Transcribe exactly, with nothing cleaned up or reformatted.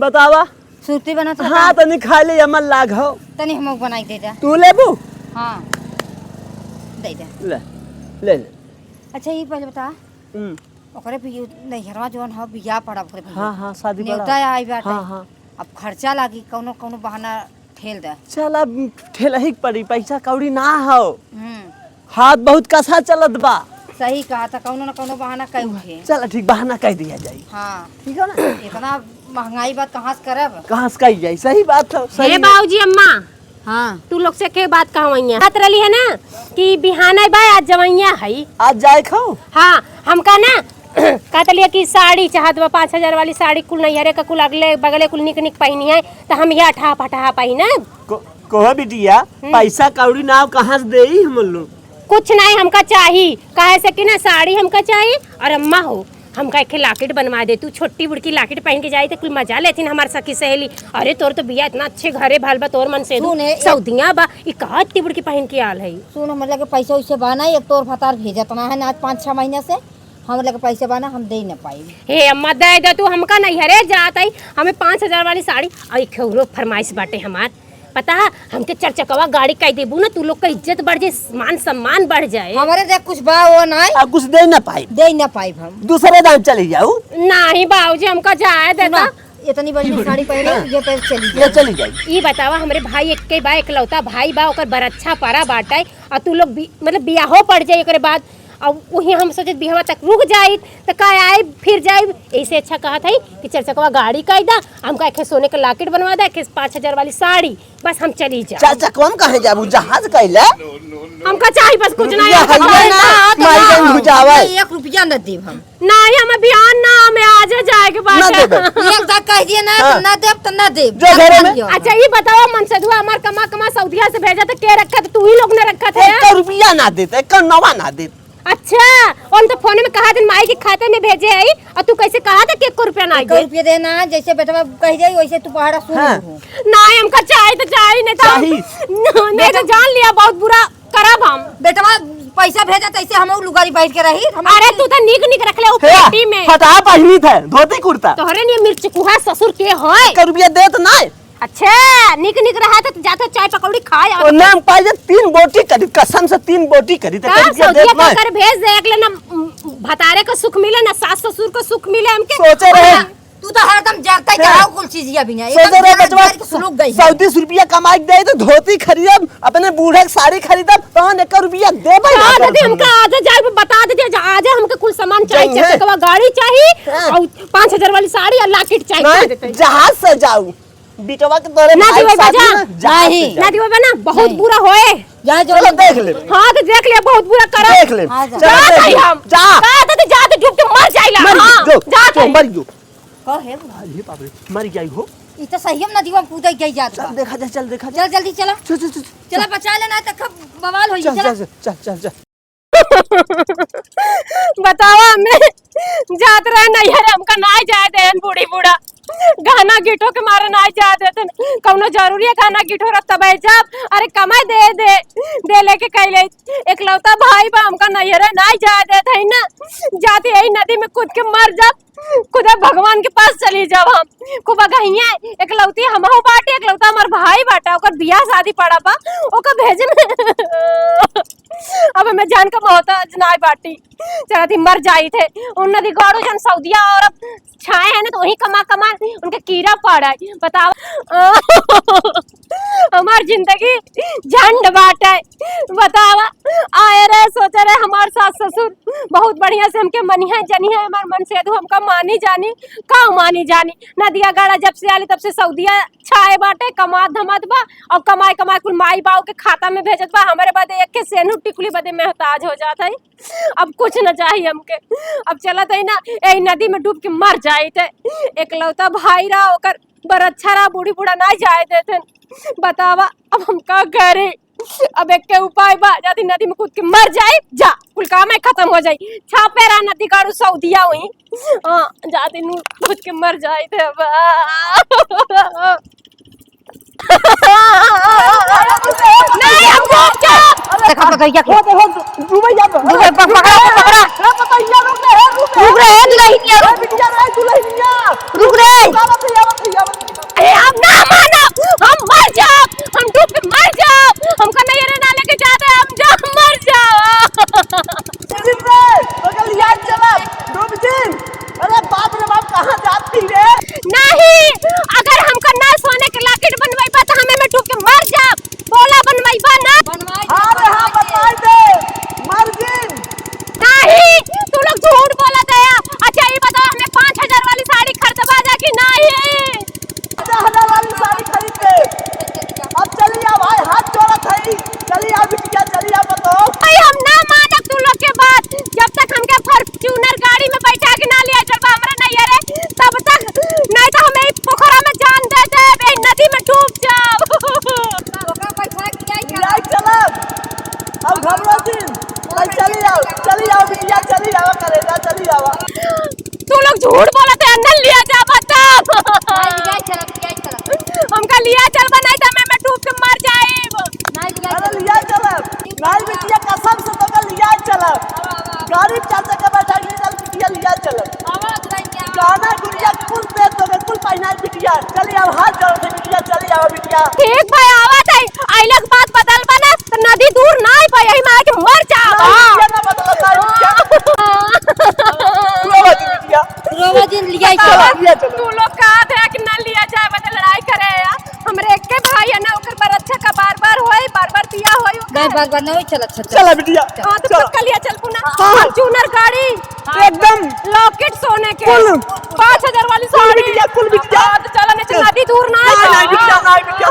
बतावा। सुरती बनत है हाँ, का? तनी खा ले, अमल लाग हो। तनी हमहू बनाई दे दे। तू लेबू? हाँ। दे दे। ले, ले ले। अच्छा, ई पहले बता, हम्म। ओकरे भी नैहरवा जौन ह, बियाह पड़ा ओकरे भी। हाँ, हाँ, शादी पड़ा। नेवता आई बाटे। हाँ, हाँ। अब खर्चा लागी, कौनो, कौनो बहाना ठेल दे। चल, अब ठेलही के पड़ी, पैसा कौड़ी ना हो। हम्म। हाथ बहुत कसा चलत बा। सही कहा था, कौनो ना कौनो बहाना कई उठे। चल, ठीक, बहाना कई दिया जाई। हाँ। ठीक है ना? इतना महंगाई बा, कहाँ से करब? कहाँ से कई जाई? सही बात है, सही हे है। बाबूजी, अम्मा, हाँ। तू लोग से के बात कहवैया? बात रहली है ना कि बिहान है बा, आज जवैया है। आज जाए खाओ? हाँ, हमका ना कहत लिया कि साड़ी चाहत बा, पाँच हजार वाली साड़ी कुल नैहरे का कुल अगले बगले कुल निक निक पहिनी है, तो हम यह अठाह पठाह पहिनब। को-, कोहो बिटिया, हम्म। पैसा कौड़ी ना हो, कहाँ से देई हम लोग? कुछ नहीं हमका चाही, काहे से कि ना साड़ी हमका चाही और अम्मा हो, हमका एक लाकेट बनवा दे। तू छोटी बुड़की लाकेट पहिन के जाई तो कुल मजा लेथिन हमार सखी सहेली। अरे तोर तो बिया इतना अच्छे घरे भाल बा, तोर मन से सुन, ए, ए सऊदिया बा, ई कहा इतनी बुड़की पहिन के आल है? सुन, हमर लगे पैसा वैसे बा ना, एक तोर भतार भेजत ना है ना आज पाँच छह महीना से, हमर लगे पैसा बा ना, हम दे ना पाई। हे अम्मा, दे दे तू, हमका नैहरे जात है, हमें पाँच हजार वाली साड़ी और एक ठो फरमाइश बाटे हमार। पता है, हमके चरचकवा गाड़ी कह देबू ना, तू लोग का इज्जत बढ़ जाए, मान सम्मान बढ़ जाए। हमारे देख कुछ बा वो नहीं। अब कुछ दे ना पाई। दे ना पाई हम। दूसरे दाम चले जाऊ। नहीं बाबूजी, हमका जाए देता। सुना, इतनी बड़ी साड़ी पहने, हाँ। ये पहन चली ये जाए। चली जाए। ई बतावा, हमरे भाई एक के बा, एकलौता भाई बा, ओकर बरच्छा परा बाटे, और तू लोग बी-, मतलब बियाहो पड़ जाए ओकरे बाद, अब वही हम सोचे बिहवा तक रुक जाइत, त का आइब, फिर जाइब। ऐसे अच्छा कहत है कि चरचकवा गाड़ी कई दा, हमका एक सोने के लाकेट बनवा दा, एक पाँच हजार वाली साड़ी, बस हम चली जाब। चरचकवा में काहे जाबू, जहाज कइले? हमका चाही बस कुछ नहीं, रुपया हमका है ना, चाही ना, तो माई ना। बहन भुजावे। नहीं, एक रुपया न देब हम। नहीं, हम बिहान ना, हमें आजे जाए के ना बाटे। देबे। एक बार कह दिए ना, हाँ। तो ना देब, तो ना देब। जो ना घरे में। मानियो। अच्छा, ये बताओ, मनसेधुआ हमार कमा कमा सऊदिया से भेजा, तो के रखत, तू ही लोग ने रखत है। एक रुपया ना देते, एक नवा ना देते। अच्छा, हम तो फोन में कहा दिन माई के खाते में भेजे आई, और तू कैसे कहा था कि एको रुपया ना एक दे? रुपया देना, जैसे बेटवा कह जाई, वैसे तू पहाड़ा सुन हाँ। लू। नहीं, हमका चाही तो चाही, नहीं तो चाही। नहीं तो बेटा जान लिया, बहुत बुरा करब हम। बेटवा पैसा भेजा, तैसे हम लुगारी बैठ के रही। हम अरे, तू तो निक निक रख ले, उ हे, पेटी में। फटा पहनी थे, धोती कुर्ता। तोहरे लिए मिर्चकुहा ससुर के होय। एक रुपया देत नहीं। अच्छा, निक निक रहा था, तो जाता चाय पकौड़ी खाए और ओ नाम पाई जे तीन बोटी करी, कसम से तीन बोटी करी, तो का रुपया सऊदिया देत का नहीं। कर भेज दे, एक लेना, उम, भतारे का सुख मिले ना, सास ससुर का सुख मिले हमके। सोचे रहे। और तू तो हरदम जरता ही हाँ। चढ़ाओ कुल चीजिया भी नहीं। सोचे एकदम रहे जान बचवा, जान के सुलूक गई है। सौ तीस रुपया कमाई के दे तो धोती खरीदब, अपने बूढ़े के साड़ी खरीदब, तहन एक रुपया देबे ना हाँ, करब दीदी, हम। हमका आज जाए बता दीजिए, आज हमके कुल सामान चाहिए, जइहे। चरचकवा गाड़ी चाहिए हाँ। और पाँच हजार वाली साड़ी और लाकेट चाहिए, नहीं, दे देते हैं। जहाज से जाऊ। बिटवा के तोरे ना भाई दिवे शादी बजा। ना, जहाज से नहीं। जा। ना दिवे बा ना, बहुत नहीं। बुरा होए। जा जो चलो देख ले। हाँ, तो देख लिया, बहुत बुरा करा। देख ले। हाँ, जा। चलो जा देख भाई ले। हम। जा। जा, तो जा, तो डूब के मर जाइला। मर हाँ, गई, जो, जा जो, भाई। मर गई। का है वो? अरे बाप रे, मर गई हो। ई तो सही हम नदीवा में कूद गई जात चल बा। देखा जा, चल देखा जा। चल जल्दी चला। चल, चल, चल, चल। चला बचा लेना, तो कब बवाल होई, चल, चला। चल, चल, चल, चल, चल। बतावा, हमें जात रहे नैहर, हमका नाई जाए देन बूढ़ी बूढ़ा। गहना गिठो के मारे नाई जाए देते। कौनो जरूरी है गहना गिठो रख तबे जब, अरे कमाई दे दे, दे लेके कह ले। एकलौता भाई बा, हमका नैहरे नाई जाए देत है ना। जाते यही नदी में कूद के मर जाब, खुदा भगवान के पास चली जाब हम। खूब अगहिया एकलौती हमहू बाटे, एकलौता हमार भाई बाटा, ओकर बियाह शादी पड़ा बा, ओकर भेजे में अब हमें जान का मोहताज नाई बाटी। चलत ही मर जाइत है। उन नदी गाड़ू जन सऊदिया और अब छाए हैं ना, तो वही कमा कमा उनके कीड़ा पड़ा है। बताओ, हमार जिंदगी झंड बाटे। बतावा, आए रहे, सोचे रहे, हमार सास ससुर बहुत बढ़िया से हमके मनिहा जनिहा, हमार मनसेधू हमका मानी जानी, का मानी जानी। नदिया गाड़ा जब से आली तब से सऊदिया छाए बाटे, कमात धमात बा, और कमाई कमाई कुल माई बाऊ के खाता में भेजत बा। हमरे बदे एक के सेनू टिकुली बदे मोहताज हो जात है। अब कुछ न चाही हमके। अब चलत है ना, ए नदी में डूब के मर जाइत है। एकलौता भाई रहा, ओकर बरच्छा रहा, बूढ़ी बूढ़ा ना जाए देते। बतावा, अब हम का करे? अब एक के उपाय बा, जाती नदी में कूद के मर जाई, जा, कुल काम है खत्म हो जाई। छापे रहा नदी गाड़ू सऊदिया हुई। हाँ, जाती नू कूद के मर जाई थे बा। नहीं, हम डूब जाब। देखा पकड़िया के। हो, हो, डूबे जा तो। डूबे, प-, पकड़ा, पकड़ा। ए, पकड़िया, रुक रे, रुक रे। रुक रे, ए दुल्हनिया, ए, रुक। बिटिया रे, दुल्हनिया। रुक रे। बाबा भैया, बाबा भैया। यार चलब, डूब जिन। अरे बाप रे बाप, कहाँ जाती रे? नहीं, अगर हमका ना सोने के locket बनवाइबा, तो हमें में डूब के मर जाब। बोला बनवाइबा ना? बनवाई दे, हाँ रे, हाँ, बनवाई दे। बनवाई दे, मर जिन। नहीं, तू लोग झूठ बोलत है। अच्छा, ये बताओ, हमें पाँच हजार वाली साड़ी खरीदबा जा कि नहीं? पचास हजार वाली साड़ी खरीद ले। अब चली आ भाई, हाथ जोड़त हई। चली आ बिटिया, चली आ पतोह। भाई, हम ना मानब तू लोग के बात। जब तक हमके Fortuner गाड़ी में बैठा के ना लिया चलबा हमरा नैहरे, तब तक, नहीं तो हम ई पोखरा में जान दे देब, ई नदी में डूब जाब। ओकरा बैठा के आई चलब। लिया चलब। अब घबरो जिन। चल, चली आओ, चली आओ बिटिया, चली आओ करेजा, चली आओ। तू लोग झूठ बोलत है, ना लिया जाबा तब। नहीं, लिया चलब, लिया चलब। हमका लिया चलबा, नहीं तो मैं, मैं डूब के मर जाइब। नहीं, लिया अरे चलब। लिया चलब। नहीं बिटिया, कसम से तोका लिया चलब। आवा, आवा, आवा। गाड़ी चार चक्का बैठा के चल बिटिया, लिया चलब। आवा, उतराई के आवा। गहना गुरिया कुल दे तोके, कुल पहिनाई बिटिया। चली आओ, हाथ जोड़ के बिटिया, चली आओ बिटिया। ठीक भाई, आवत है। अइला के बाद बदलबा ना, तो नदी दूर ना आई पाई, यही में आके मर जाब। नहीं, ये ना बदलत है, क्या? रोवा जिन बिटिया। रोवा जिन, लिया चलो, चलो। लिया चलो। तू लोग कहा थे कि ना लिया जाए, बदल लड़ाई करे यार। हमरे एक के भाई है ना, ओकर बरच्छा का बार बार होई, बार बार पिया होई ओकर। नहीं, बार बार नहीं चल, अच्छा, चल। चला बिटिया, हाँ, तो चला। पक्का लिया चल पुना। हाँ। Fortuner गाड़ी, एकदम। Locket सोने के, कुल। पाँच हजार वाली कुल साड़ी। बिटिया, कुल बिटिया। हाँ, तो चला, नहीं तो चल। नदी दूर ना नहीं, जाए। नहीं बिटिया, नहीं बिटिया।